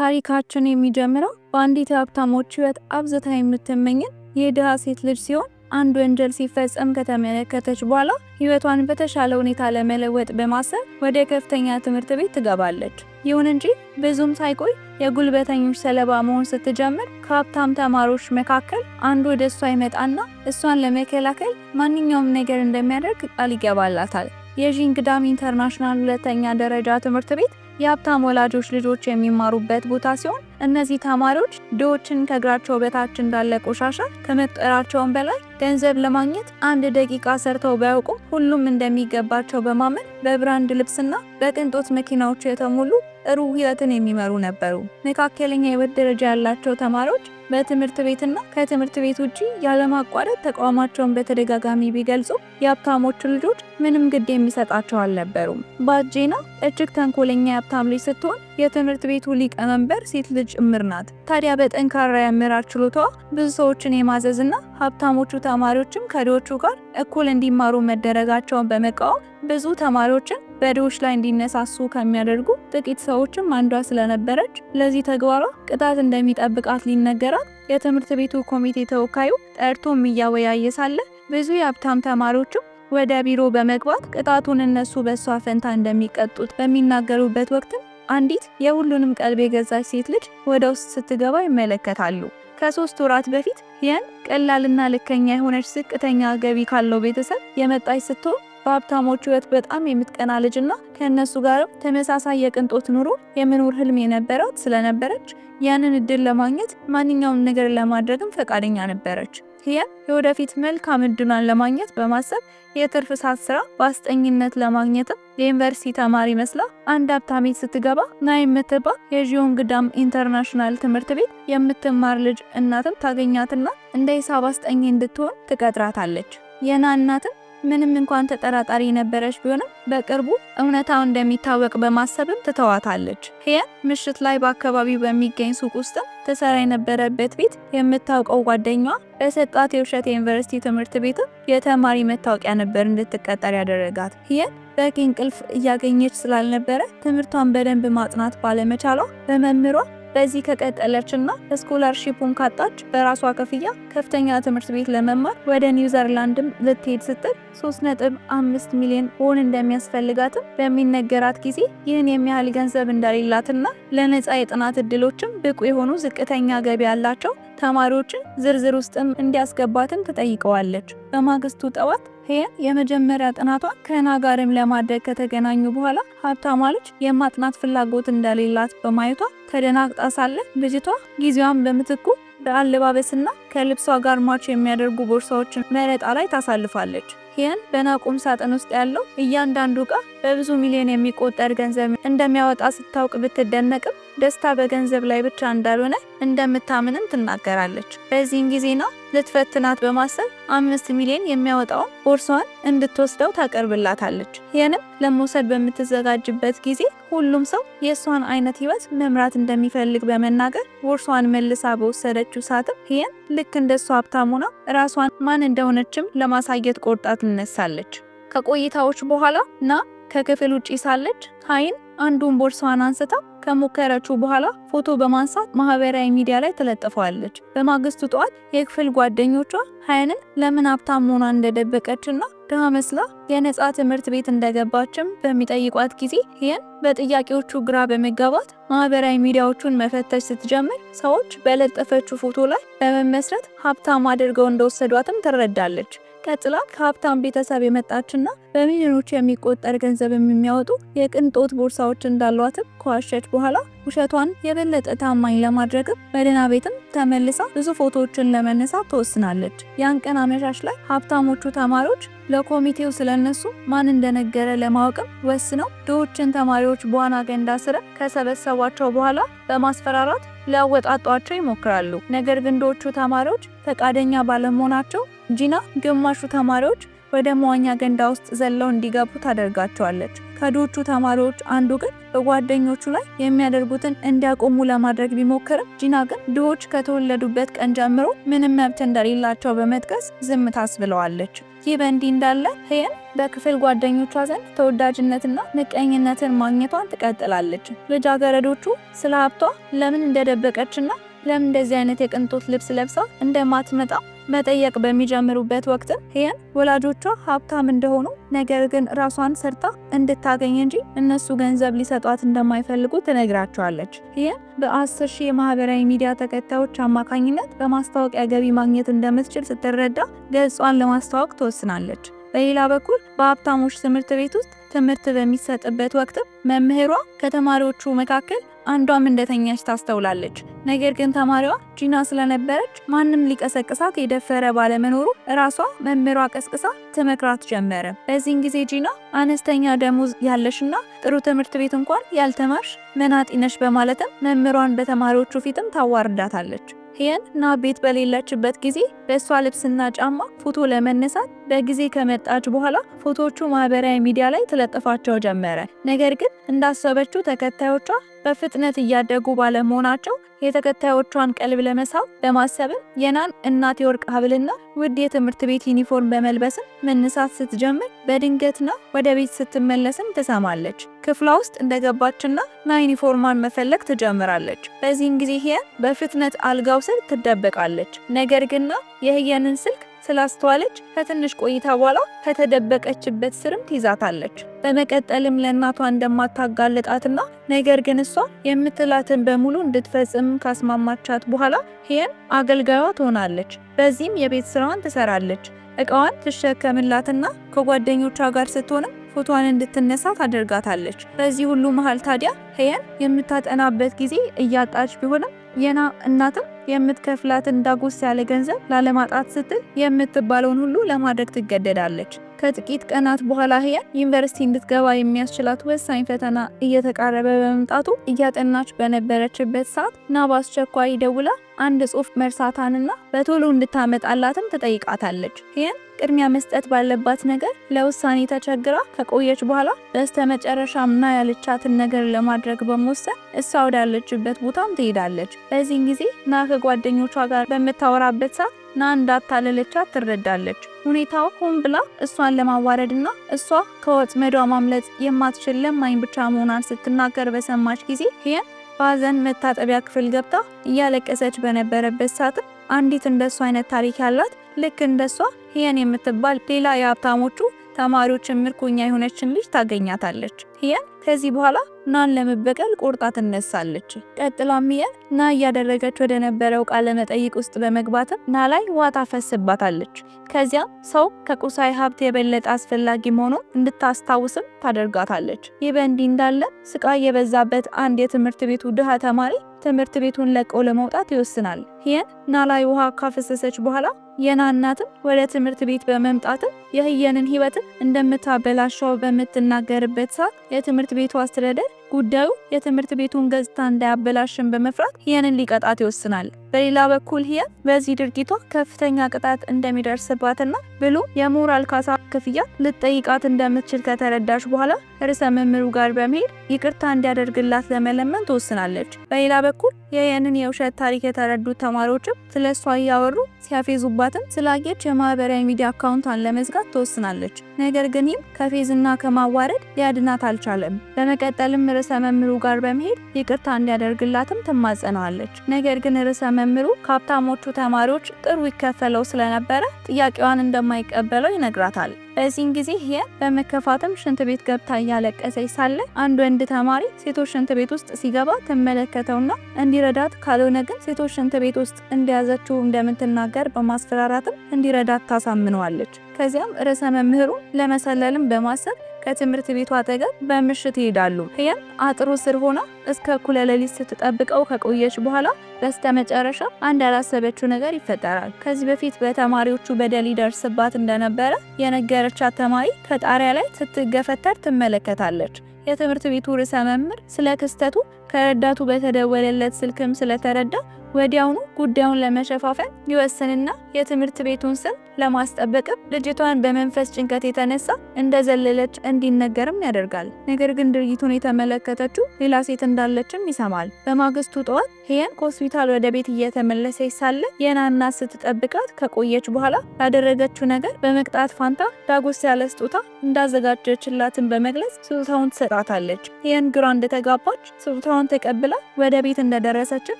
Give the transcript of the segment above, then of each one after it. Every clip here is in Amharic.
ታሪካችን የሚጀምረው በአንዲት የሀብታሞች ሕይወት አብዝታ የምትመኝን የድሃ ሴት ልጅ ሲሆን፣ አንድ ወንጀል ሲፈጸም ከተመለከተች በኋላ ሕይወቷን በተሻለ ሁኔታ ለመለወጥ በማሰብ ወደ ከፍተኛ ትምህርት ቤት ትገባለች። ይሁን እንጂ ብዙም ሳይቆይ የጉልበተኞች ሰለባ መሆን ስትጀምር ከሀብታም ተማሪዎች መካከል አንዱ ወደ እሷ ይመጣና እሷን ለመከላከል ማንኛውም ነገር እንደሚያደርግ ቃል ይገባላታል። የዢንግዳም ኢንተርናሽናል ሁለተኛ ደረጃ ትምህርት ቤት የሀብታም ወላጆች ልጆች የሚማሩበት ቦታ ሲሆን፣ እነዚህ ተማሪዎች ድሆችን ከእግራቸው በታች እንዳለ ቆሻሻ ከመቁጠራቸውም በላይ ገንዘብ ለማግኘት አንድ ደቂቃ ሰርተው ባያውቁም ሁሉም እንደሚገባቸው በማመን በ brand ልብስና በቅንጦት መኪናዎች የተሞሉ ጥሩ ህይወትን የሚመሩ ነበሩ። መካከለኛ የህይወት ደረጃ ያላቸው ተማሪዎች በትምህርት ቤትና ከትምህርት ቤት ውጪ ያለማቋረጥ ተቃውሟቸውን በተደጋጋሚ ቢገልጹ የሀብታሞቹ ልጆች ምንም ግድ የሚሰጣቸው አልነበሩም። ባጄና እጅግ ተንኮለኛ የሀብታም ልጅ ስትሆን የትምህርት ቤቱ ሊቀመንበር ሴት ልጅ ጭምር ናት። ታዲያ በጠንካራ የአመራር ችሎታዋ ብዙ ሰዎችን የማዘዝና ሀብታሞቹ ተማሪዎችም ከድሆቹ ጋር እኩል እንዲማሩ መደረጋቸውን በመቃወም ብዙ ተማሪዎችን በድሆች ላይ እንዲነሳሱ ከሚያደርጉ ጥቂት ሰዎችም አንዷ ስለነበረች ለዚህ ተግባሯ ቅጣት እንደሚጠብቃት ሊነገራት የትምህርት ቤቱ ኮሚቴ ተወካዩ ጠርቶም እያወያየ ሳለ ብዙ የሀብታም ተማሪዎችም ወደ ቢሮ በመግባት ቅጣቱን እነሱ በእሷ ፈንታ እንደሚቀጡት በሚናገሩበት ወቅትም አንዲት የሁሉንም ቀልብ የገዛች ሴት ልጅ ወደ ውስጥ ስትገባ ይመለከታሉ። ከ3 ወራት በፊት ይህን ቀላልና ልከኛ የሆነች ዝቅተኛ ገቢ ካለው ቤተሰብ የመጣች ስትሆን በሀብታሞቹ ሕይወት በጣም የምትቀና ልጅና ከእነሱ ጋርም ተመሳሳይ የቅንጦት ኑሮ የመኖር ህልም የነበራት ስለነበረች ያንን እድል ለማግኘት ማንኛውም ነገር ለማድረግም ፈቃደኛ ነበረች። ይህም የወደፊት መልካም እድሏን ለማግኘት በማሰብ የትርፍ ሰዓት ስራ በአስጠኝነት ለማግኘትም የዩኒቨርሲቲ ተማሪ መስላ አንድ ሀብታም ቤት ስትገባ ና የምትባል የዢዮንግዳም ኢንተርናሽናል ትምህርት ቤት የምትማር ልጅ እናትም ታገኛትና እንደ ሂሳብ አስጠኚ እንድትሆን ትቀጥራታለች። የና እናትም ምንም እንኳን ተጠራጣሪ የነበረች ቢሆንም በቅርቡ እውነታው እንደሚታወቅ በማሰብም ትተዋታለች። ሄየን ምሽት ላይ በአካባቢው በሚገኝ ሱቅ ውስጥም ትሰራ የነበረበት ቤት የምታውቀው ጓደኛዋ በሰጣት የውሸት የዩኒቨርሲቲ ትምህርት ቤትም የተማሪ መታወቂያ ነበር እንድትቀጠር ያደረጋት። ሄየን በቂ እንቅልፍ እያገኘች ስላልነበረ ትምህርቷን በደንብ ማጥናት ባለመቻሏ በመምህሯ በዚህ ከቀጠለችና scholarship ኡን ካጣች በራሷ ክፍያ ከፍተኛ ትምህርት ቤት ለመማር ወደ ኒውዚላንድም ልትሄድ ስትል 3.5 ሚሊዮን ወን እንደሚያስፈልጋትም በሚነገራት ጊዜ ይህን የሚያህል ገንዘብ እንደሌላትና ለነፃ የጥናት እድሎችም ብቁ የሆኑ ዝቅተኛ ገቢ ያላቸው ተማሪዎችን ዝርዝር ውስጥም እንዲያስገባትም ትጠይቀዋለች። በማግስቱ ጠዋት ሄየን የመጀመሪያ ጥናቷን ከና ጋርም ለማድረግ ከተገናኙ በኋላ ሀብታሟ ልጅ የማጥናት ፍላጎት እንደሌላት በማየቷ ተደናግጣ ሳለ ልጅቷ ጊዜዋን በምትኩ በአለባበስና ከልብሷ ጋር match የሚያደርጉ ቦርሳዎችን መረጣ ላይ ታሳልፋለች። ሄየን በና ቁም ሳጥን ውስጥ ያለው እያንዳንዱ ዕቃ በብዙ ሚሊዮን የሚቆጠር ገንዘብ እንደሚያወጣ ስታውቅ ብትደነቅም ደስታ በገንዘብ ላይ ብቻ እንዳልሆነ እንደምታምንም ትናገራለች። በዚህን ጊዜ ና ልትፈትናት በማሰብ 5 ሚሊዮን የሚያወጣውን ቦርሳዋን እንድትወስደው ታቀርብላታለች። ይህንም ለመውሰድ በምትዘጋጅበት ጊዜ ሁሉም ሰው የእሷን አይነት ህይወት መምራት እንደሚፈልግ በመናገር ቦርሳዋን መልሳ በወሰደችው ሰዓትም ይህን ልክ እንደሷ ሀብታም ሆና ራሷን ማን እንደሆነችም ለማሳየት ቆርጣ ትነሳለች። ከቆይታዎች በኋላ ና ከክፍል ውጪ ሳለች ሀይን አንዱን ቦርሳዋን አንስታ ከሞከረችው በኋላ ፎቶ በማንሳት ማህበራዊ ሚዲያ ላይ ትለጥፈዋለች። በማግስቱ ጠዋት የክፍል ጓደኞቿ ሀያንን ለምን ሀብታም መሆኗን እንደደበቀችና ድሃ መስላ የነፃ ትምህርት ቤት እንደገባችም በሚጠይቋት ጊዜ ይህን በጥያቄዎቹ ግራ በመጋባት ማህበራዊ ሚዲያዎቹን መፈተሽ ስትጀምር ሰዎች በለጠፈችው ፎቶ ላይ በመመስረት ሀብታም አድርገው እንደወሰዷትም ትረዳለች። ቀጥላ ከሀብታም ቤተሰብ የመጣችና በሚሊዮኖች የሚቆጠር ገንዘብ የሚያወጡ የቅንጦት ቦርሳዎች እንዳሏትም ከዋሸች በኋላ ውሸቷን የበለጠ ታማኝ ለማድረግም መደና ቤትም ተመልሳ ብዙ ፎቶዎችን ለመነሳት ትወስናለች። ያን ቀን አመሻሽ ላይ ሀብታሞቹ ተማሪዎች ለኮሚቴው ስለነሱ ማን እንደነገረ ለማወቅም ወስነው ድሆችን ተማሪዎች በዋና ገንዳ ስር ከሰበሰቧቸው በኋላ በማስፈራራት ሊያወጣጧቸው ይሞክራሉ። ነገር ግን ድሆቹ ተማሪዎች ፈቃደኛ ባለመሆናቸው ጂና ግማሹ ተማሪዎች ወደ መዋኛ ገንዳ ውስጥ ዘለው እንዲገቡ ታደርጋቸዋለች። ከድሆቹ ተማሪዎች አንዱ ግን በጓደኞቹ ላይ የሚያደርጉትን እንዲያቆሙ ለማድረግ ቢሞክርም ጂና ግን ድሆች ከተወለዱበት ቀን ጀምሮ ምንም መብት እንደሌላቸው በመጥቀስ ዝም ታስብለዋለች። ይህ በእንዲህ እንዳለ ህየን በክፍል ጓደኞቿ ዘንድ ተወዳጅነትና ምቀኝነትን ማግኘቷን ትቀጥላለች። ልጃገረዶቹ ስለ ሀብቷ ለምን እንደደበቀችና ለምን እንደዚህ አይነት የቅንጦት ልብስ ለብሳ እንደማትመጣ መጠየቅ በሚጀምሩበት ወቅት ህየን ወላጆቿ ሀብታም እንደሆኑ ነገር ግን ራሷን ሰርታ እንድታገኝ እንጂ እነሱ ገንዘብ ሊሰጧት እንደማይፈልጉ ትነግራቸዋለች። ህየን በ10,000 የማህበራዊ ሚዲያ ተከታዮች አማካኝነት በማስታወቂያ ገቢ ማግኘት እንደምትችል ስትረዳ ገጿን ለማስተዋወቅ ትወስናለች። በሌላ በኩል በሀብታሞች ትምህርት ቤት ውስጥ ትምህርት በሚሰጥበት ወቅት መምህሯ ከተማሪዎቹ መካከል አንዷም እንደተኛች ታስተውላለች። ነገር ግን ተማሪዋ ጂና ስለነበረች ማንም ሊቀሰቅሳት የደፈረ ባለመኖሩ ራሷ መምህሯ ቀስቅሳ ትመክራት ጀመረ። በዚህን ጊዜ ጂና አነስተኛ ደሞዝ ያለሽና ጥሩ ትምህርት ቤት እንኳን ያልተማርሽ መናጢ ነሽ በማለትም መምህሯን በተማሪዎቹ ፊትም ታዋርዳታለች። ህየን ና ቤት በሌለችበት ጊዜ በእሷ ልብስና ጫማ ፎቶ ለመነሳት በጊዜ ከመጣች በኋላ ፎቶዎቹ ማህበራዊ ሚዲያ ላይ ትለጥፋቸው ጀመረ። ነገር ግን እንዳሰበችው ተከታዮቿ በፍጥነት እያደጉ ባለመሆናቸው የተከታዮቿን ቀልብ ለመሳብ በማሰብም የናን እናት የወርቅ ሐብልና ውድ የትምህርት ቤት ዩኒፎርም በመልበስም መነሳት ስትጀምር በድንገት ና ወደ ቤት ስትመለስም ትሰማለች። ክፍሏ ውስጥ እንደገባችና ና ዩኒፎርሟን መፈለግ ትጀምራለች። በዚህን ጊዜ ህየን በፍጥነት አልጋው ስር ትደበቃለች። ነገር ግን ና የህየንን ስልክ ስላስተዋለች ከትንሽ ቆይታ በኋላ ከተደበቀችበት ስርም ትይዛታለች። በመቀጠልም ለእናቷ እንደማታጋልጣትና ነገር ግን እሷ የምትላትን በሙሉ እንድትፈጽም ካስማማቻት በኋላ ህየን አገልጋዩዋ ትሆናለች። በዚህም የቤት ስራዋን ትሰራለች። እቃዋን ትሸከምላትና ከጓደኞቿ ጋር ስትሆንም ፎቶዋን እንድትነሳ ታደርጋታለች። በዚህ ሁሉ መሃል ታዲያ ህየን የምታጠናበት ጊዜ እያጣች ቢሆንም የና እናትም የምትከፍላትን ዳጎስ ያለ ገንዘብ ላለማጣት ስትል የምትባለውን ሁሉ ለማድረግ ትገደዳለች። ከጥቂት ቀናት በኋላ ህየን ዩኒቨርሲቲ እንድትገባ የሚያስችላት ወሳኝ ፈተና እየተቃረበ በመምጣቱ እያጠናች በነበረችበት ሰዓት ና በአስቸኳይ ደውላ አንድ ጽሑፍ መርሳታንና በቶሎ እንድታመጣላትም ትጠይቃታለች። ህየን ቅድሚያ መስጠት ባለባት ነገር ለውሳኔ ተቸግራ ከቆየች በኋላ በስተመጨረሻም ና ያለቻትን ነገር ለማድረግ በመወሰን እሷ ወዳለችበት ቦታም ትሄዳለች። በዚህን ጊዜ ና ከጓደኞቿ ጋር በምታወራበት ሰዓት ና እንዳታለለቻት ትረዳለች። ሁኔታው ሆን ብላ እሷን ለማዋረድና እሷ ከወጥመዷ ማምለጥ የማትችል ለማኝ ብቻ መሆኗን ስትናገር በሰማች ጊዜ ህየን በሀዘን መታጠቢያ ክፍል ገብታ እያለቀሰች በነበረበት ሰዓትም አንዲት እንደሷ አይነት ታሪክ ያላት ልክ እንደሷ ህየን የምትባል ሌላ የሀብታሞቹ ተማሪዎችን ምርኮኛ የሆነችን ልጅ ታገኛታለች። ህየን ከዚህ በኋላ ናን ለመበቀል ቆርጣ ትነሳለች። ቀጥላም ህየን ና እያደረገች ወደ ነበረው ቃለ መጠይቅ ውስጥ በመግባትም ና ላይ ውሃ ታፈስባታለች። ከዚያም ሰው ከቁሳዊ ሀብት የበለጠ አስፈላጊ መሆኑን እንድታስታውስም ታደርጋታለች። ይህ በእንዲህ እንዳለ ስቃይ የበዛበት አንድ የትምህርት ቤቱ ድሃ ተማሪ ትምህርት ቤቱን ለቆ ለመውጣት ይወስናል። ህየን ና ላይ ውሃ ካፈሰሰች በኋላ የና እናትም ወደ ትምህርት ቤት በመምጣትም የህየንን ህይወትን እንደምታበላሸው በምትናገርበት ሰዓት የትምህርት ቤቱ አስተዳደር ጉዳዩ የትምህርት ቤቱን ገጽታ እንዳያበላሽን በመፍራት ህየንን ሊቀጣት ይወስናል። በሌላ በኩል ህየን በዚህ ድርጊቷ ከፍተኛ ቅጣት እንደሚደርስባትና ብሎ የሞራል ካሳ ክፍያ ልትጠይቃት እንደምትችል ከተረዳች በኋላ ርዕሰ መምህሩ ጋር በመሄድ ይቅርታ እንዲያደርግላት ለመለመን ትወስናለች። በሌላ በኩል የህየንን የውሸት ታሪክ የተረዱት ተማሪዎችም ስለ እሷ እያወሩ ሲያፌዙባትም ስላየች የማህበራዊ ሚዲያ አካውንቷን ለመዝጋት ትወስናለች። ነገር ግን ይህም ከፌዝና ከማዋረድ ሊያድናት አልቻለም። በመቀጠልም ርዕሰ መምህሩ ጋር በመሄድ ይቅርታ እንዲያደርግላትም ትማጸነዋለች። ነገር ግን ርዕሰ መምህሩ ከሀብታሞቹ ተማሪዎች ጥሩ ይከፈለው ስለነበረ ጥያቄዋን እንደማይቀበለው ይነግራታል። በዚህን ጊዜ ህየን በመከፋትም ሽንት ቤት ገብታ እያለቀሰች ሳለ አንድ ወንድ ተማሪ ሴቶች ሽንት ቤት ውስጥ ሲገባ ትመለከተውና እንዲረዳት ካልሆነ ግን ሴቶች ሽንት ቤት ውስጥ እንደያዘችው እንደምትናገር በማስፈራራትም እንዲረዳት ታሳምነዋለች። ከዚያም ርዕሰ መምህሩ ለመሰለልም በማሰብ ከትምህርት ቤቱ አጠገብ በምሽት ይሄዳሉ። ህየን አጥሩ ስር ሆና እስከ እኩለ ሌሊት ስትጠብቀው ከቆየች በኋላ በስተመጨረሻ አንድ ያላሰበችው ነገር ይፈጠራል። ከዚህ በፊት በተማሪዎቹ በደል ይደርስባት እንደነበረ የነገረቻት ተማሪ ከጣሪያ ላይ ስትገፈተር ትመለከታለች። የትምህርት ቤቱ ርዕሰ መምህር ስለ ክስተቱ ከረዳቱ በተደወለለት ስልክም ስለተረዳ ወዲያውኑ ጉዳዩን ለመሸፋፈን ይወስንና የትምህርት ቤቱን ስም ለማስጠበቅም ልጅቷን በመንፈስ ጭንቀት የተነሳ እንደዘለለች እንዲነገርም ያደርጋል። ነገር ግን ድርጊቱን የተመለከተችው ሌላ ሴት እንዳለችም ይሰማል። በማግስቱ ጠዋት ሄየን ከሆስፒታል ወደ ቤት እየተመለሰች ሳለ የና እናት ስትጠብቃት ከቆየች በኋላ ላደረገችው ነገር በመቅጣት ፋንታ ዳጎስ ያለ ስጦታ እንዳዘጋጀችላትን በመግለጽ ስጦታውን ትሰጣታለች። ሄየን ግራ እንደተጋባች ስጦታውን ተቀብላ ወደ ቤት እንደደረሰችም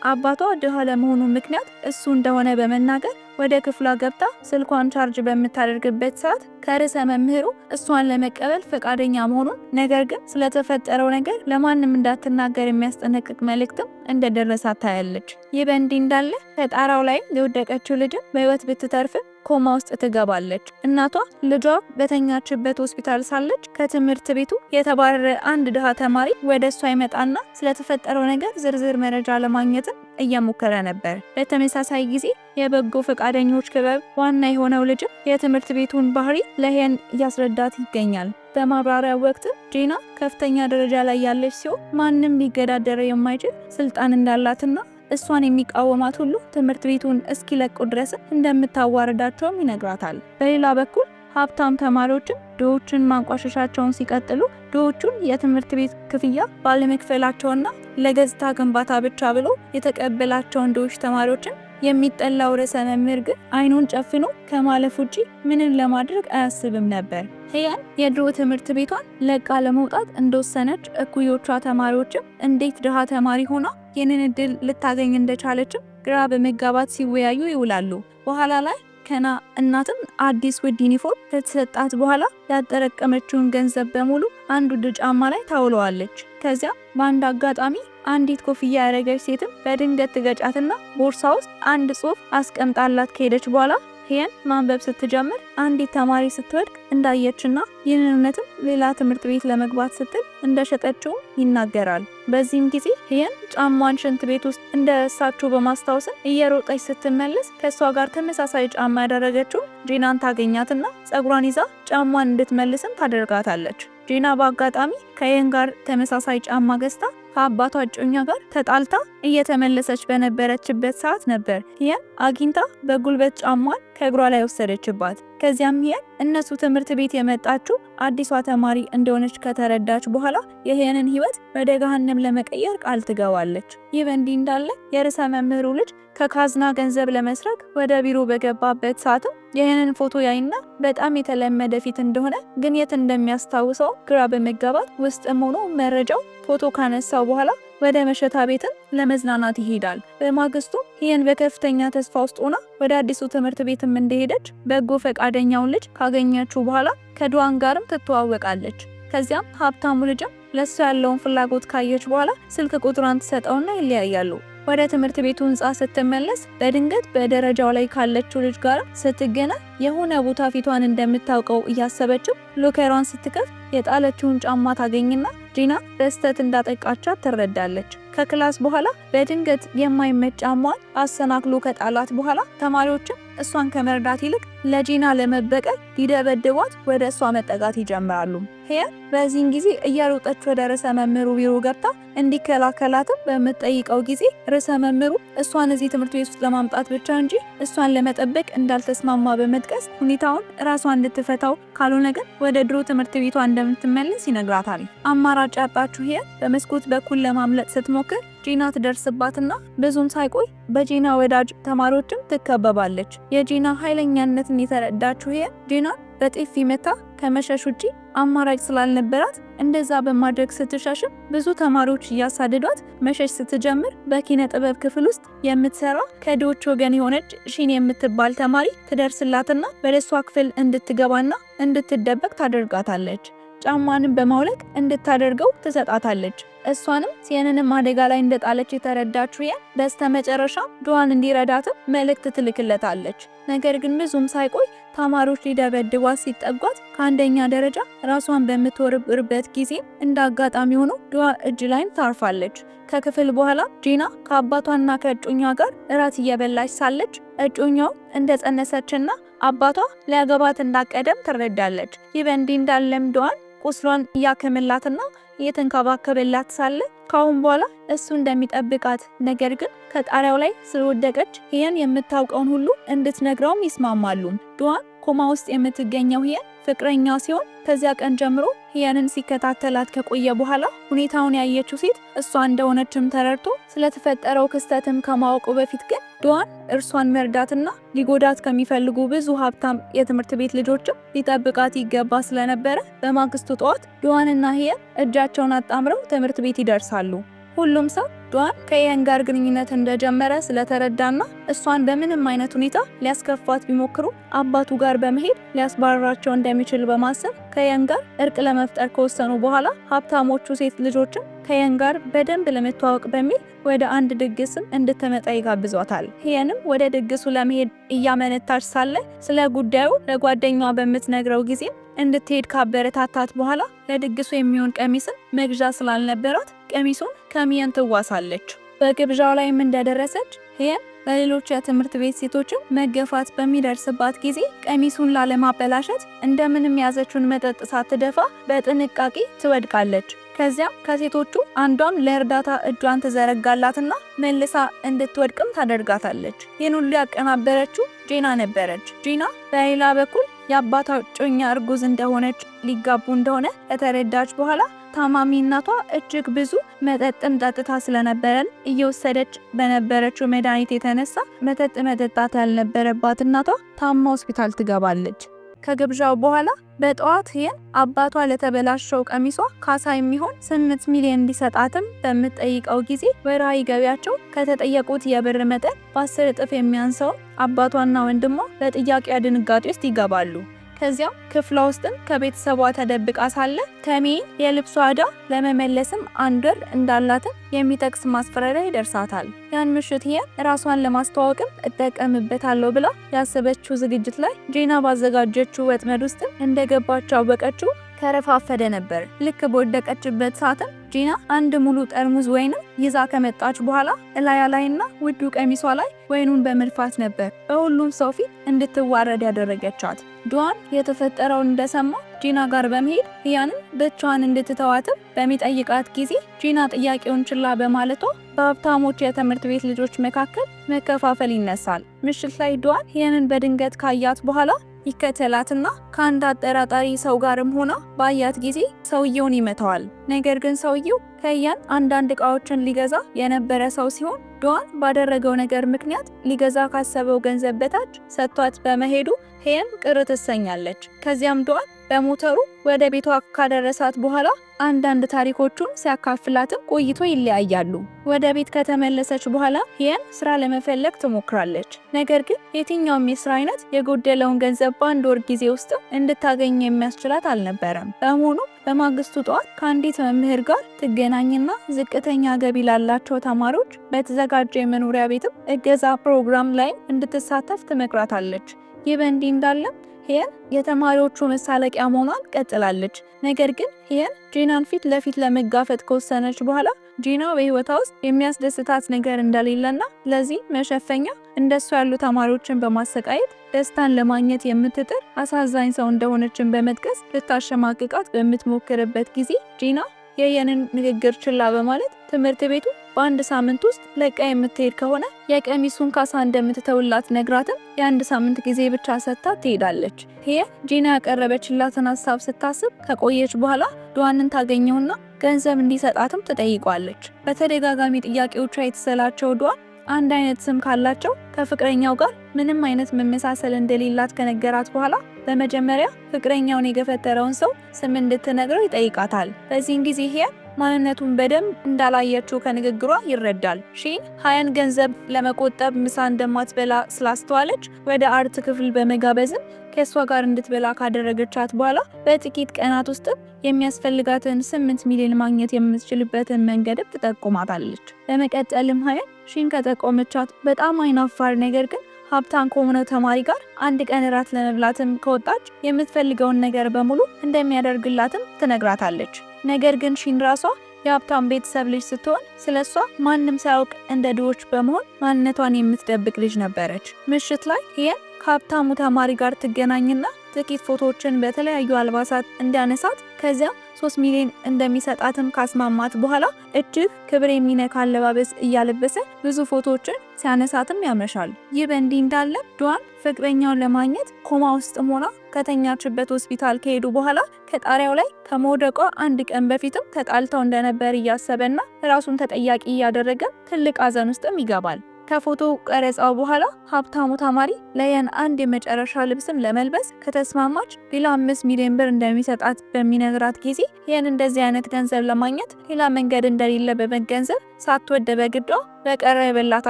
አባቷ ድሃ ለመሆኑ ምክንያት እሱ እንደሆነ በመናገር ወደ ክፍሏ ገብታ ስልኳን ቻርጅ በምታደርግበት ሰዓት ከርዕሰ መምህሩ እሷን ለመቀበል ፈቃደኛ መሆኑን፣ ነገር ግን ስለተፈጠረው ነገር ለማንም እንዳትናገር የሚያስጠነቅቅ መልእክትም እንደደረሳት ታያለች። ይህ በእንዲህ እንዳለ ከጣራው ላይ የወደቀችው ልጅም በሕይወት ብትተርፍም ኮማ ውስጥ ትገባለች። እናቷ ልጇ በተኛችበት ሆስፒታል ሳለች ከትምህርት ቤቱ የተባረረ አንድ ድሃ ተማሪ ወደ እሷ ይመጣና ስለተፈጠረው ነገር ዝርዝር መረጃ ለማግኘትም እየሞከረ ነበር። በተመሳሳይ ጊዜ የበጎ ፈቃደኞች ክበብ ዋና የሆነው ልጅም የትምህርት ቤቱን ባህሪ ለሄን እያስረዳት ይገኛል። በማብራሪያው ወቅት ጄና ከፍተኛ ደረጃ ላይ ያለች ሲሆን ማንም ሊገዳደረው የማይችል ስልጣን እንዳላትና እሷን የሚቃወማት ሁሉ ትምህርት ቤቱን እስኪለቁ ድረስ እንደምታዋርዳቸውም ይነግራታል። በሌላ በኩል ሀብታም ተማሪዎችም ድሆችን ማንቋሸሻቸውን ሲቀጥሉ ድሆቹን የትምህርት ቤት ክፍያ ባለመክፈላቸውና ለገጽታ ግንባታ ብቻ ብሎ የተቀበላቸውን ድሆች ተማሪዎችን የሚጠላው ርዕሰ መምህር ግን አይኑን ጨፍኖ ከማለፍ ውጪ ምንም ለማድረግ አያስብም ነበር። ሄያን የድሮ ትምህርት ቤቷን ለቃ ለመውጣት እንደወሰነች እኩዮቿ ተማሪዎችም እንዴት ድሃ ተማሪ ሆና ይህንን እድል ልታገኝ እንደቻለችም ግራ በመጋባት ሲወያዩ ይውላሉ። በኋላ ላይ ከና እናትም አዲስ ውድ ዩኒፎርም ከተሰጣት በኋላ ያጠረቀመችውን ገንዘብ በሙሉ አንድ ውድ ጫማ ላይ ታውለዋለች። ከዚያ በአንድ አጋጣሚ አንዲት ኮፍያ ያደረገች ሴትም በድንገት ትገጫትና ቦርሳ ውስጥ አንድ ጽሑፍ አስቀምጣላት ከሄደች በኋላ ሄየን ማንበብ ስትጀምር አንዲት ተማሪ ስትወድቅ እንዳየችና ይህንን እውነትም ሌላ ትምህርት ቤት ለመግባት ስትል እንደሸጠችውም ይናገራል። በዚህም ጊዜ ሄየን ጫሟን ሽንት ቤት ውስጥ እንደረሳችው በማስታወስም እየሮጠች ስትመለስ ከእሷ ጋር ተመሳሳይ ጫማ ያደረገችው ጄናን ታገኛትና ጸጉሯን ይዛ ጫሟን እንድትመልስም ታደርጋታለች። ጄና በአጋጣሚ ከሄየን ጋር ተመሳሳይ ጫማ ገዝታ ከአባቷ እጮኛ ጋር ተጣልታ እየተመለሰች በነበረችበት ሰዓት ነበር ሄየን አግኝታ በጉልበት ጫሟን ከእግሯ ላይ ወሰደችባት። ከዚያም ሄየን እነሱ ትምህርት ቤት የመጣችው አዲሷ ተማሪ እንደሆነች ከተረዳች በኋላ የሄየንን ሕይወት ወደ ገሃነም ለመቀየር ቃል ትገባለች። ይህ በእንዲህ እንዳለ የርዕሰ መምህሩ ልጅ ከካዝና ገንዘብ ለመስረቅ ወደ ቢሮ በገባበት ሰዓትም የሄየንን ፎቶ ያይና በጣም የተለመደ ፊት እንደሆነ ግን የት እንደሚያስታውሰው ግራ በመጋባት ውስጥም ሆኖ መረጃው ፎቶ ካነሳው በኋላ ወደ መሸታ ቤትም ለመዝናናት ይሄዳል። በማግስቱ ሄየን በከፍተኛ ተስፋ ውስጥ ሆና ወደ አዲሱ ትምህርት ቤትም እንደሄደች በጎ ፈቃደኛውን ልጅ ካገኘችው በኋላ ከድዋን ጋርም ትተዋወቃለች። ከዚያም ሀብታሙ ልጅም ለእሱ ያለውን ፍላጎት ካየች በኋላ ስልክ ቁጥሯን ትሰጠውና ይለያያሉ። ወደ ትምህርት ቤቱ ህንፃ ስትመለስ በድንገት በደረጃው ላይ ካለችው ልጅ ጋር ስትገናኝ የሆነ ቦታ ፊቷን እንደምታውቀው እያሰበችው ሎከሯን ስትከፍት የጣለችውን ጫማ ታገኝና ጂና በስህተት እንዳጠቃቻት ትረዳለች። ከ class በኋላ በድንገት የማይመች ጫማዋን አሰናክሎ ከጣላት በኋላ ተማሪዎችም እሷን ከመርዳት ይልቅ ለጂና ለመበቀል ሊደበድቧት ወደ እሷ መጠጋት ይጀምራሉ። ሄየን በዚህን ጊዜ እያሮጠች ወደ ርዕሰ መምህሩ ቢሮ ገብታ እንዲከላከላትም በምትጠይቀው ጊዜ ርዕሰ መምህሩ እሷን እዚህ ትምህርት ቤት ውስጥ ለማምጣት ብቻ እንጂ እሷን ለመጠበቅ እንዳልተስማማ በመጥቀስ ሁኔታውን ራሷ እንድትፈታው ካልሆነ ግን ወደ ድሮ ትምህርት ቤቷ እንደምትመለስ ይነግራታል። አማራጭ ያጣችው ሄየን በመስኮት በኩል ለማምለጥ ስትሞክር ጂና ትደርስባትና ብዙም ሳይቆይ በጂና ወዳጅ ተማሪዎችም ትከበባለች። የጂና ኃይለኛነትን የተረዳችው ሄየን ጂና በጥፊ መታ ከመሸሽ ውጪ አማራጭ ስላልነበራት እንደዛ በማድረግ ስትሸሽም ብዙ ተማሪዎች እያሳደዷት መሸሽ ስትጀምር በኪነ ጥበብ ክፍል ውስጥ የምትሰራ ከድሆች ወገን የሆነች ሺን የምትባል ተማሪ ትደርስላትና ወደ እሷ ክፍል እንድትገባና እንድትደበቅ ታደርጋታለች። ጫማንም በማውለቅ እንድታደርገው ትሰጣታለች። እሷንም ሲየንንም አደጋ ላይ እንደጣለች የተረዳችው ሄየን በስተመጨረሻ ድዋን እንዲረዳትም መልእክት ትልክለታለች። ነገር ግን ብዙም ሳይቆይ ተማሪዎች ሊደበድቧት ሲጠጓት ከአንደኛ ደረጃ ራሷን በምትወረውርበት ጊዜ እንደ አጋጣሚ ሆኖ ድዋ እጅ ላይም ታርፋለች። ከክፍል በኋላ ጂና ከአባቷና ከእጮኛዋ ጋር እራት እየበላች ሳለች እጮኛው እንደጸነሰችና አባቷ ሊያገባት እንዳቀደም ትረዳለች። ይህ በእንዲህ እንዳለም ድዋን ቁስሏን እያከመላትና እየተንከባከበላት ሳለ ከአሁን በኋላ እሱ እንደሚጠብቃት ነገር ግን ከጣሪያው ላይ ስለወደቀች ሂየን የምታውቀውን ሁሉ እንድትነግረውም ይስማማሉ። ዱዋን ኮማ ውስጥ የምትገኘው ሂየን ፍቅረኛ ሲሆን ከዚያ ቀን ጀምሮ ሂየንን ሲከታተላት ከቆየ በኋላ ሁኔታውን ያየችው ሴት እሷ እንደሆነችም ተረድቶ ስለተፈጠረው ክስተትም ከማወቁ በፊት ግን ዱዋን እርሷን መርዳትና ሊጎዳት ከሚፈልጉ ብዙ ሀብታም የትምህርት ቤት ልጆችም ሊጠብቃት ይገባ ስለነበረ በማግስቱ ጠዋት ዱዋንና ሂየን እጃቸውን አጣምረው ትምህርት ቤት ይደርሳሉ። ሁሉም ሰው ዱዋን ከሂየን ጋር ግንኙነት እንደጀመረ ስለተረዳና እሷን በምንም አይነት ሁኔታ ሊያስከፋት ቢሞክሩ አባቱ ጋር በመሄድ ሊያስባርራቸው እንደሚችል በማሰብ ከሂየን ጋር እርቅ ለመፍጠር ከወሰኑ በኋላ ሀብታሞቹ ሴት ልጆችም ከሂየን ጋር በደንብ ለመተዋወቅ በሚል ወደ አንድ ድግስም እንድትመጣ ይጋብዟታል። ሂየንም ወደ ድግሱ ለመሄድ እያመነታች ሳለ ስለ ጉዳዩ ለጓደኛዋ በምትነግረው ጊዜም እንድትሄድ ካበረታታት በኋላ ለድግሱ የሚሆን ቀሚስን መግዣ ስላልነበራት ቀሚሱን ከሚየን ትዋሳለች። በግብዣው ላይም እንደደረሰች ሂየን በሌሎች የትምህርት ቤት ሴቶችም መገፋት በሚደርስባት ጊዜ ቀሚሱን ላለማበላሸት እንደምንም ያዘችውን መጠጥ ሳትደፋ በጥንቃቄ ትወድቃለች። ከዚያም ከሴቶቹ አንዷም ለእርዳታ እጇን ትዘረጋላትና መልሳ እንድትወድቅም ታደርጋታለች። ይህን ሁሉ ያቀናበረችው ጄና ነበረች። ጄና በሌላ በኩል የአባቷ እጮኛ እርጉዝ እንደሆነች ሊጋቡ እንደሆነ ከተረዳች በኋላ ታማሚ እናቷ እጅግ ብዙ መጠጥም ጠጥታ ስለነበረ እየወሰደች በነበረችው መድኃኒት የተነሳ መጠጥ መጠጣት ያልነበረባት እናቷ ታማ ሆስፒታል ትገባለች። ከግብዣው በኋላ በጠዋት ሂየን አባቷ ለተበላሸው ቀሚሷ ካሳ የሚሆን 8 ሚሊዮን እንዲሰጣትም በምትጠይቀው ጊዜ ወርሃዊ ገቢያቸው ከተጠየቁት የብር መጠን በ10 እጥፍ የሚያንሰውን አባቷና ወንድሟ በጥያቄዋ ድንጋጤ ውስጥ ይገባሉ። ከዚያም ክፍሏ ውስጥም ከቤተሰቧ ተደብቃ ሳለ ተሜን የልብሷ ዕዳ ለመመለስም አንድ ወር እንዳላትም የሚጠቅስ ማስፈራሪያ ይደርሳታል። ያን ምሽት ሂየን ራሷን ለማስተዋወቅም እጠቀምበታለሁ ብላ ያሰበችው ዝግጅት ላይ ጄና ባዘጋጀችው ወጥመድ ውስጥም እንደገባች አወቀችው። ከረፋፈደ ነበር። ልክ በወደቀችበት ሰዓትም ጂና አንድ ሙሉ ጠርሙዝ ወይንም ይዛ ከመጣች በኋላ እላያ ላይና ውዱ ቀሚሷ ላይ ወይኑን በመድፋት ነበር በሁሉም ሰው ፊት እንድትዋረድ ያደረገቻት። ዱዋን የተፈጠረውን እንደሰማ ጂና ጋር በመሄድ ሂያንን ብቻዋን እንድትተዋትም በሚጠይቃት ጊዜ ጂና ጥያቄውን ችላ በማለቷ በሀብታሞች የትምህርት ቤት ልጆች መካከል መከፋፈል ይነሳል። ምሽት ላይ ዱዋን ሂያንን በድንገት ካያት በኋላ ይከተላትና ከአንድ አጠራጣሪ ሰው ጋርም ሆና ባያት ጊዜ ሰውየውን ይመታዋል። ነገር ግን ሰውየው ከሂያን አንዳንድ እቃዎችን ሊገዛ የነበረ ሰው ሲሆን ዱዋን ባደረገው ነገር ምክንያት ሊገዛ ካሰበው ገንዘብ በታች ሰጥቷት በመሄዱ ሂየን ቅር ትሰኛለች። ከዚያም ዱዋን በሞተሩ ወደ ቤቷ ካደረሳት በኋላ አንዳንድ ታሪኮቹን ሲያካፍላትም ቆይቶ ይለያያሉ። ወደ ቤት ከተመለሰች በኋላ ሂየን ስራ ለመፈለግ ትሞክራለች። ነገር ግን የትኛውም የስራ አይነት የጎደለውን ገንዘብ በአንድ ወር ጊዜ ውስጥ እንድታገኝ የሚያስችላት አልነበረም። በመሆኑ በማግስቱ ጠዋት ከአንዲት መምህር ጋር ትገናኝና ዝቅተኛ ገቢ ላላቸው ተማሪዎች በተዘጋጀ የመኖሪያ ቤትም እገዛ ፕሮግራም ላይ እንድትሳተፍ ትመክራታለች። ይህ በእንዲህ እንዳለም ሂየን የተማሪዎቹ መሳለቂያ መሆኗን ቀጥላለች። ነገር ግን ሂየን ጂናን ፊት ለፊት ለመጋፈጥ ከወሰነች በኋላ ጂና በህይወቷ ውስጥ የሚያስደስታት ነገር እንደሌለና ለዚህ መሸፈኛ እንደሷ ያሉ ተማሪዎችን በማሰቃየት ደስታን ለማግኘት የምትጥር አሳዛኝ ሰው እንደሆነችን በመጥቀስ ልታሸማቅቃት በምትሞክርበት ጊዜ ጂና የሂየንን ንግግር ችላ በማለት ትምህርት ቤቱ በአንድ ሳምንት ውስጥ ለቃ የምትሄድ ከሆነ የቀሚሱን ካሳ እንደምትተውላት ነግራትም የአንድ ሳምንት ጊዜ ብቻ ሰጥታ ትሄዳለች። ሂየን ጂና ያቀረበችላትን ሀሳብ ስታስብ ከቆየች በኋላ ዱዋንን ታገኘውና ገንዘብ እንዲሰጣትም ትጠይቋለች። በተደጋጋሚ ጥያቄዎቿ የተሰላቸው ዱዋን አንድ አይነት ስም ካላቸው ከፍቅረኛው ጋር ምንም አይነት መመሳሰል እንደሌላት ከነገራት በኋላ በመጀመሪያ ፍቅረኛውን የገፈተረውን ሰው ስም እንድትነግረው ይጠይቃታል። በዚህን ጊዜ ሂየን ማንነቱን በደንብ እንዳላየችው ከንግግሯ ይረዳል። ሺን ሀያን ገንዘብ ለመቆጠብ ምሳ እንደማትበላ ስላስተዋለች ወደ art ክፍል በመጋበዝም ከእሷ ጋር እንድትበላ ካደረገቻት በኋላ በጥቂት ቀናት ውስጥም የሚያስፈልጋትን 8 ሚሊዮን ማግኘት የምትችልበትን መንገድም ትጠቁማታለች። በመቀጠልም ሀያን ሺን ከጠቆመቻት በጣም አይናፋር ነገር ግን ሀብታም ከሆነው ተማሪ ጋር አንድ ቀን እራት ለመብላትም ከወጣች የምትፈልገውን ነገር በሙሉ እንደሚያደርግላትም ትነግራታለች። ነገር ግን ሺን ራሷ የሀብታም ቤተሰብ ልጅ ስትሆን ስለሷ ማንም ሳያውቅ እንደ ድሆች በመሆን ማንነቷን የምትደብቅ ልጅ ነበረች። ምሽት ላይ ሂየን ከሀብታሙ ተማሪ ጋር ትገናኝና ጥቂት ፎቶዎችን በተለያዩ አልባሳት እንዲያነሳት ከዚያም 3 ሚሊዮን እንደሚሰጣትም ካስማማት በኋላ እጅግ ክብር የሚነካ አለባበስ እያለበሰ ብዙ ፎቶዎችን ሲያነሳትም ያመሻል። ይህ በእንዲህ እንዳለ ዷን ፍቅረኛውን ለማግኘት ኮማ ውስጥም ሆና ከተኛችበት ሆስፒታል ከሄዱ በኋላ ከጣሪያው ላይ ከመውደቋ አንድ ቀን በፊትም ተጣልተው እንደነበር እያሰበና ራሱን ተጠያቂ እያደረገ ትልቅ ሐዘን ውስጥም ይገባል። ከፎቶ ቀረጻው በኋላ ሀብታሙ ተማሪ ለየን አንድ የመጨረሻ ልብስም ለመልበስ ከተስማማች ሌላ 5 ሚሊዮን ብር እንደሚሰጣት በሚነግራት ጊዜ ይህን እንደዚህ አይነት ገንዘብ ለማግኘት ሌላ መንገድ እንደሌለ በመገንዘብ ሳትወድ በግዷ በቀረበላት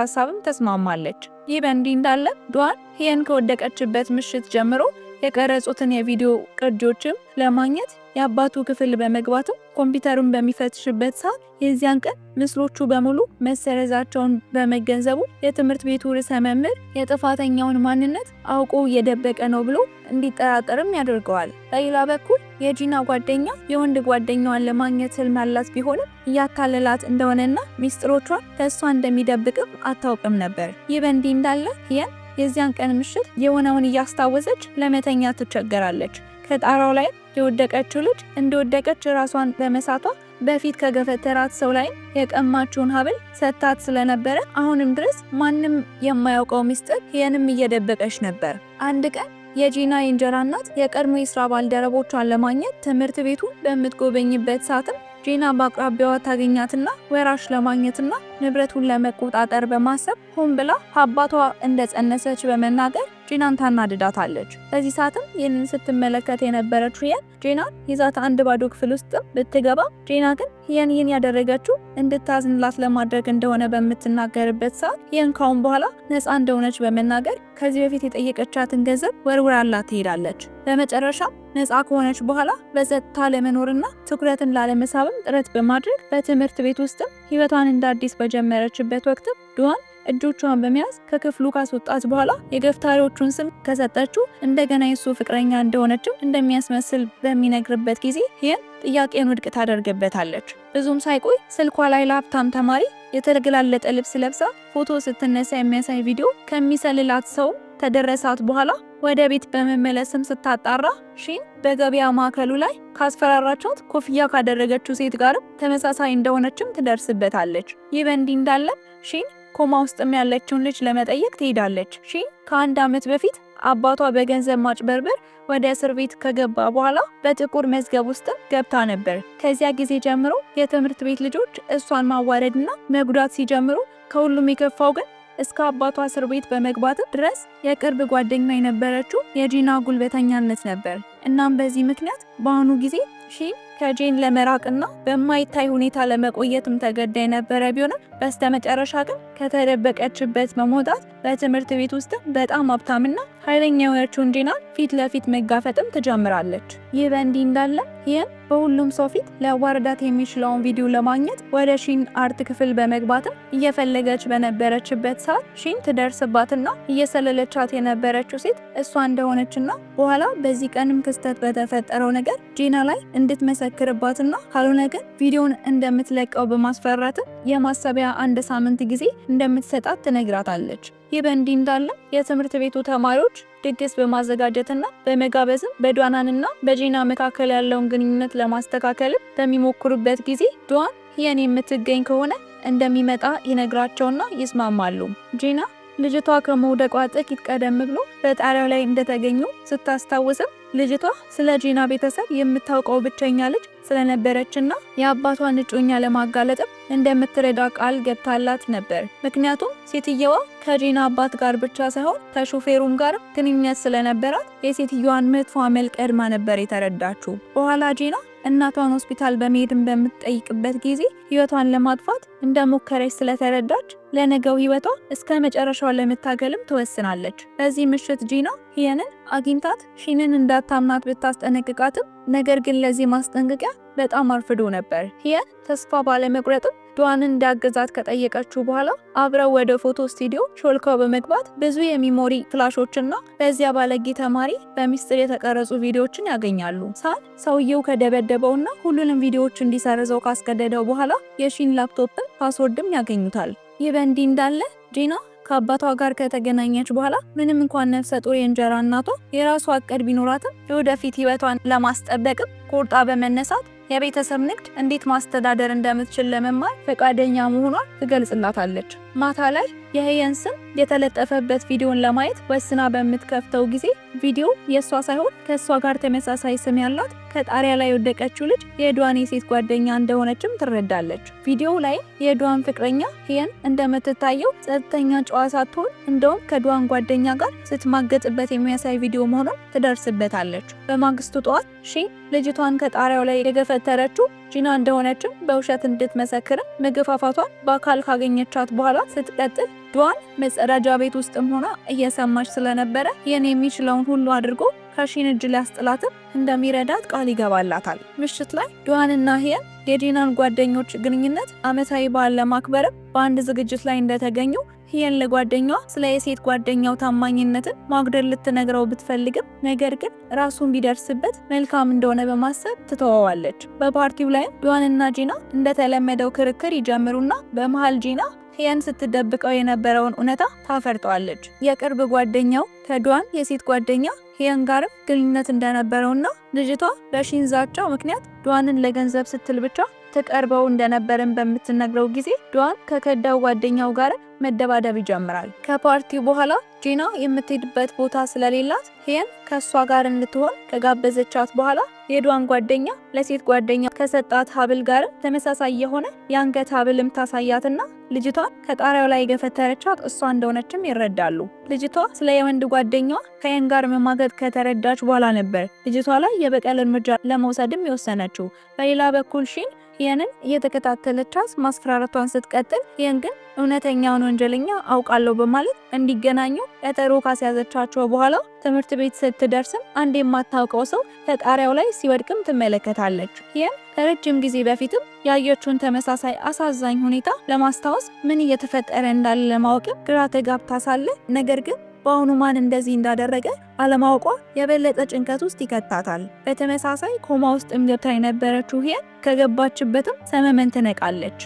ሀሳብም ተስማማለች። ይህ በእንዲህ እንዳለ ዷን ሂየን ከወደቀችበት ምሽት ጀምሮ የቀረጹትን የቪዲዮ ቅጂዎችም ለማግኘት የአባቱ ክፍል በመግባትም ኮምፒውተሩን በሚፈትሽበት ሰዓት የዚያን ቀን ምስሎቹ በሙሉ መሰረዛቸውን በመገንዘቡ የትምህርት ቤቱ ርዕሰ መምህር የጥፋተኛውን ማንነት አውቆ እየደበቀ ነው ብሎ እንዲጠራጠርም ያደርገዋል። በሌላ በኩል የጂና ጓደኛ የወንድ ጓደኛዋን ለማግኘት ህልም ያላት ቢሆንም እያታለላት እንደሆነና ሚስጥሮቿን ከእሷ እንደሚደብቅም አታውቅም ነበር። ይህ በእንዲህ እንዳለ ሂየን የዚያን ቀን ምሽት የሆነውን እያስታወሰች ለመተኛ ትቸገራለች። ከጣራው ላይ የወደቀችው ልጅ እንደወደቀች ራሷን በመሳቷ በፊት ከገፈተራት ሰው ላይ የቀማችውን ሀብል ሰጥታት ስለነበረ አሁንም ድረስ ማንም የማያውቀው ሚስጥር ሂየንም እየደበቀች ነበር። አንድ ቀን የጂና የእንጀራ እናት የቀድሞ የስራ ባልደረቦቿን ለማግኘት ትምህርት ቤቱን በምትጎበኝበት ሰዓትም ጂና በአቅራቢያዋ ታገኛትና ወራሽ ለማግኘትና ንብረቱን ለመቆጣጠር በማሰብ ሆን ብላ አባቷ እንደጸነሰች በመናገር ጂናን ታናድዳታለች። በዚህ ሰዓትም ይህንን ስትመለከት የነበረችው ሂየን ጂናን ይዛት አንድ ባዶ ክፍል ውስጥ ብትገባ ጂና ግን ሂየን ይህን ያደረገችው እንድታዝንላት ለማድረግ እንደሆነ በምትናገርበት ሰዓት ሂየን ካሁን በኋላ ነፃ እንደሆነች በመናገር ከዚህ በፊት የጠየቀቻትን ገንዘብ ወርውራላት ትሄዳለች። በመጨረሻ ነፃ ከሆነች በኋላ በጸጥታ ለመኖርና ትኩረትን ላለመሳብም ጥረት በማድረግ በትምህርት ቤት ውስጥም ህይወቷን እንደ አዲስ በጀመረችበት ወቅትም ዱዋን እጆቿን በመያዝ ከክፍሉ ካስወጣት በኋላ የገፍታሪዎቹን ስም ከሰጠችው እንደገና የሱ ፍቅረኛ እንደሆነችው እንደሚያስመስል በሚነግርበት ጊዜ ይህን ጥያቄን ውድቅ ታደርግበታለች። ብዙም ሳይቆይ ስልኳ ላይ ለሀብታም ተማሪ የተገላለጠ ልብስ ለብሳ ፎቶ ስትነሳ የሚያሳይ ቪዲዮ ከሚሰልላት ሰው ተደረሳት በኋላ ወደ ቤት በመመለስም ስታጣራ ሺን በገበያ ማዕከሉ ላይ ካስፈራራቻት ኮፍያ ካደረገችው ሴት ጋርም ተመሳሳይ እንደሆነችም ትደርስበታለች። ይህ በእንዲህ እንዳለ ሺን ኮማ ውስጥም ያለችውን ልጅ ለመጠየቅ ትሄዳለች። ሺን ከአንድ ዓመት በፊት አባቷ በገንዘብ ማጭበርበር ወደ እስር ቤት ከገባ በኋላ በጥቁር መዝገብ ውስጥ ገብታ ነበር። ከዚያ ጊዜ ጀምሮ የትምህርት ቤት ልጆች እሷን ማዋረድና መጉዳት ሲጀምሩ፣ ከሁሉም የከፋው ግን እስከ አባቷ እስር ቤት በመግባት ድረስ የቅርብ ጓደኛ የነበረችው የጂና ጉልበተኛነት ነበር። እናም በዚህ ምክንያት በአሁኑ ጊዜ ሺን ከጄን ለመራቅና በማይታይ ሁኔታ ለመቆየትም ተገዳ የነበረ ቢሆንም በስተመጨረሻ ግን ከተደበቀችበት በመውጣት በትምህርት ቤት ውስጥ በጣም ሀብታምና ኃይለኛ የሆነችውን ጂናን ፊት ለፊት መጋፈጥም ትጀምራለች። ይህ በእንዲህ እንዳለ ይህም በሁሉም ሰው ፊት ሊያዋርዳት የሚችለውን ቪዲዮ ለማግኘት ወደ ሺን art ክፍል በመግባትም እየፈለገች በነበረችበት ሰዓት ሺን ትደርስባትና እየሰለለቻት የነበረችው ሴት እሷ እንደሆነችና በኋላ በዚህ ቀንም ክስተት በተፈጠረው ነገር ጂና ላይ እንድትመሰክርባትና ካልሆነ ግን ቪዲዮን እንደምትለቀው በማስፈራትም የማሰቢያ አንድ ሳምንት ጊዜ እንደምትሰጣት ትነግራታለች። ይህ በእንዲህ እንዳለ የትምህርት ቤቱ ተማሪዎች ድግስ በማዘጋጀትና በመጋበዝም በዷናንና በጂና መካከል ያለውን ግንኙነት ለማስተካከል በሚሞክሩበት ጊዜ ዷን ሂየን የምትገኝ ከሆነ እንደሚመጣ ይነግራቸውና ይስማማሉ። ጂና ልጅቷ ከመውደቋ ጥቂት ቀደም ብሎ በጣሪያው ላይ እንደተገኙ ስታስታውስም ልጅቷ ስለ ጂና ቤተሰብ የምታውቀው ብቸኛ ልጅ ስለነበረችና የአባቷን እጮኛ ለማጋለጥም እንደምትረዳ ቃል ገብታላት ነበር። ምክንያቱም ሴትየዋ ከጂና አባት ጋር ብቻ ሳይሆን ከሾፌሩም ጋር ግንኙነት ስለነበራት የሴትየዋን መጥፎ አመል ቀድማ ነበር የተረዳችው። በኋላ ጂና እናቷን ሆስፒታል በመሄድም በምትጠይቅበት ጊዜ ህይወቷን ለማጥፋት እንደሞከረች ስለተረዳች ለነገው ህይወቷ እስከ መጨረሻው ለመታገልም ትወስናለች። በዚህ ምሽት ጂና ሂየንን አግኝታት ሺንን እንዳታምናት ብታስጠነቅቃትም ነገር ግን ለዚህ ማስጠንቀቂያ በጣም አርፍዶ ነበር። ሂየን ተስፋ ባለመቁረጥም ዷንን እንዲያግዛት ከጠየቀችው በኋላ አብረው ወደ ፎቶ ስቱዲዮ ሾልከው በመግባት ብዙ የ memory flash ኦችና በዚያ ባለጌ ተማሪ በሚስጥር የተቀረጹ ቪዲዮዎችን ያገኛሉ። ሳን ሰውየው ከደበደበውና ሁሉንም ቪዲዮዎች እንዲሰርዘው ካስገደደው በኋላ የሺን laptop ን password ም ያገኙታል። ይህ በእንዲህ እንዳለ ጂና ከአባቷ ጋር ከተገናኘች በኋላ ምንም እንኳን ነፍሰ ጡር የእንጀራ እናቷ የራሷ እቅድ ቢኖራትም የወደፊት ህይወቷን ለማስጠበቅም ቆርጣ በመነሳት የቤተሰብ ንግድ እንዴት ማስተዳደር እንደምትችል ለመማር ፈቃደኛ መሆኗን ትገልጽላታለች። ማታ ላይ የሄየን ስም የተለጠፈበት ቪዲዮን ለማየት ወስና በምትከፍተው ጊዜ ቪዲዮ የእሷ ሳይሆን ከእሷ ጋር ተመሳሳይ ስም ያላት ከጣሪያ ላይ የወደቀችው ልጅ የድዋን የሴት ጓደኛ እንደሆነችም ትረዳለች። ቪዲዮው ላይ የድዋን ፍቅረኛ ሄየን እንደምትታየው ጸጥተኛ ጨዋ ሳትሆን እንደውም ከድዋን ጓደኛ ጋር ስትማገጥበት የሚያሳይ ቪዲዮ መሆኑን ትደርስበታለች። በማግስቱ ጠዋት ሺ ልጅቷን ከጣሪያው ላይ የገፈተረችው ጂና እንደሆነችም በውሸት እንድትመሰክርም መገፋፋቷን በአካል ካገኘቻት በኋላ ስትቀጥል ድዋን መጸዳጃ ቤት ውስጥም ሆና እየሰማች ስለነበረ ይህን የሚችለውን ሁሉ አድርጎ ከሺን እጅ ሊያስጥላትም እንደሚረዳት ቃል ይገባላታል። ምሽት ላይ ድዋንና ሂየን የጂናን ጓደኞች ግንኙነት ዓመታዊ በዓል ለማክበርም በአንድ ዝግጅት ላይ እንደተገኙ ሂየን ለጓደኛዋ ስለ የሴት ጓደኛው ታማኝነትን ማጉደል ልትነግረው ብትፈልግም ነገር ግን ራሱን ቢደርስበት መልካም እንደሆነ በማሰብ ትተወዋለች። በፓርቲው ላይም ድዋንና ጂና እንደተለመደው ክርክር ይጀምሩና በመሃል ጂና ሂየን ስትደብቀው የነበረውን እውነታ ታፈርጠዋለች። የቅርብ ጓደኛው ከድዋን የሴት ጓደኛ ሂየን ጋርም ግንኙነት እንደነበረውና ልጅቷ በሺን ዛቻው ምክንያት ድዋንን ለገንዘብ ስትል ብቻ ተቀርበው እንደነበረን በምትነግረው ጊዜ ድዋን ከከዳው ጓደኛው ጋር መደባደብ ይጀምራል። ከፓርቲው በኋላ ጂና የምትሄድበት ቦታ ስለሌላት ሂየን ከእሷ ጋር እንድትሆን ከጋበዘቻት በኋላ የድዋን ጓደኛ ለሴት ጓደኛ ከሰጣት ሀብል ጋር ተመሳሳይ የሆነ የአንገት ሀብልም ታሳያትና ልጅቷን ከጣሪያው ላይ የገፈተረቻት እሷ እንደሆነችም ይረዳሉ። ልጅቷ ስለ የወንድ ጓደኛዋ ከየን ጋር መማገጥ ከተረዳች በኋላ ነበር ልጅቷ ላይ የበቀል እርምጃ ለመውሰድም የወሰነችው። በሌላ በኩል ሺን ሂየንን እየተከታተለቻት ማስፈራራቷን ስትቀጥል ሂየን ግን እውነተኛውን ወንጀለኛ አውቃለሁ በማለት እንዲገናኙ ቀጠሮ ካስያዘቻቸው በኋላ ትምህርት ቤት ስትደርስም አንድ የማታውቀው ሰው ከጣሪያው ላይ ሲወድቅም ትመለከታለች። ሂየን ከረጅም ጊዜ በፊትም ያየችውን ተመሳሳይ አሳዛኝ ሁኔታ ለማስታወስ ምን እየተፈጠረ እንዳለ ለማወቅም ግራ ተጋብታ ሳለ ነገር ግን በአሁኑ ማን እንደዚህ እንዳደረገ አለማወቋ የበለጠ ጭንቀት ውስጥ ይከታታል። በተመሳሳይ ኮማ ውስጥም ገብታ የነበረችው ሂየን ከገባችበትም ሰመመን ትነቃለች።